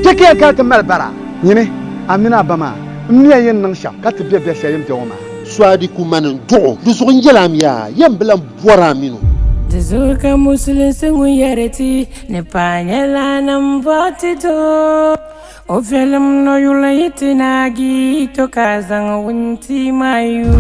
Kpe ka yɛn kana ti mali bara. Nyini, a mini a ba maa, m mi ya yɛn niŋ shɛm ka ti be biɛh shɛli yɛn be ŋɔ maa. Suadiku mani n-duɣ o, di zuɣu n-yɛl a mi a yɛn bi lan bɔr a min o. Di zuɣu ka musulinsi ŋun yɛri ti ni paai nyɛla nambɔɣu ti doo. O viɛlim ni o yuli yi ti naagi to ka zaŋ wunti maa yu.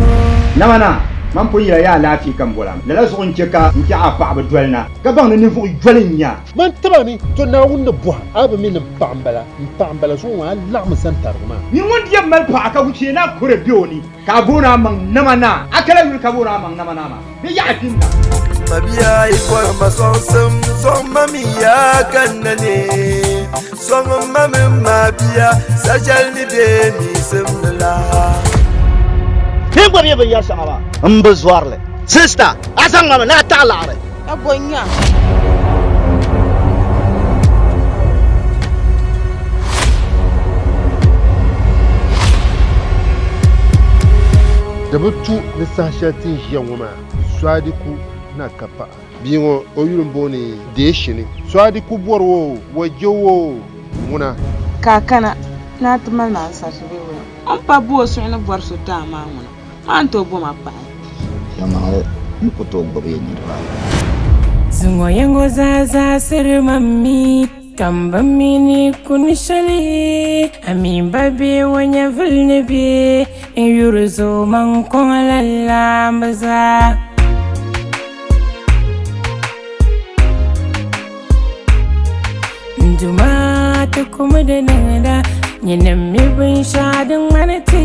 Nama na, man pun yɛla ya alaafee ka m bol a. Lala zuɣu n-chɛ ka n kpɛɣ a paɣiba doli na, ka baŋ ni ninvuɣ yoli n-nyɛ a. Man tiba mi, to Naawuni ni bɔhi a bi mi ni m paɣa m-bala, m paɣa m-bala zuɣu ŋɔ a laɣimi zani tarigi maa. Nyin ŋun di yɛn mali paɣa ka wuchee naa kore be o ni, ka a booni a maŋ nama naa, a kala yuli ka booni a maŋ nama naa maa, bɛ yaɣi pini na. Mabia yi bɔri ma sɔŋsim, sɔŋ ma mi yaa ka n na ne. Sɔŋ ma mi mabia, sachɛli ni be miisim ni la. Ti gba bɛ binyɛr shɛŋa maa m bi zɔri li. Sista, a zaŋ ma mi ni a taɣi laɣiri. Ka bɔ n-nya? Di bi tu ni saha shɛli ti ni ʒiya ŋɔ maa, Suadiku na ka paɣa. Bia ŋɔ o yuli m-booni Deeshini. Suadiku bɔri o, waje o, ŋuna. Ka a kana ni a ti mali ma ansarisi bee wula? O ni pa bo o suhu ni bɔri so ti a maa ŋuna, maa n tooi bo ma paɣi. Yɛlimaŋli n ku tooi gbubi ya niriba ayi. Zuŋɔ yɛŋɔ zaa zaɣisiri ma mi, ka m bi mi ni kuni shɛli. A mi ba be o nyɛvili ni be, n yuri zooma n kɔŋ la laamba zaa. N Duuma ti kum di niŋda, nyinim mi binshɛɣu din ŋmani ti.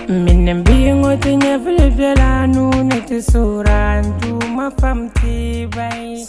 M mini m bihi ŋɔ ti nyɛvili bela a nuu ni ti suhir a, n Duuma fam ti bahi.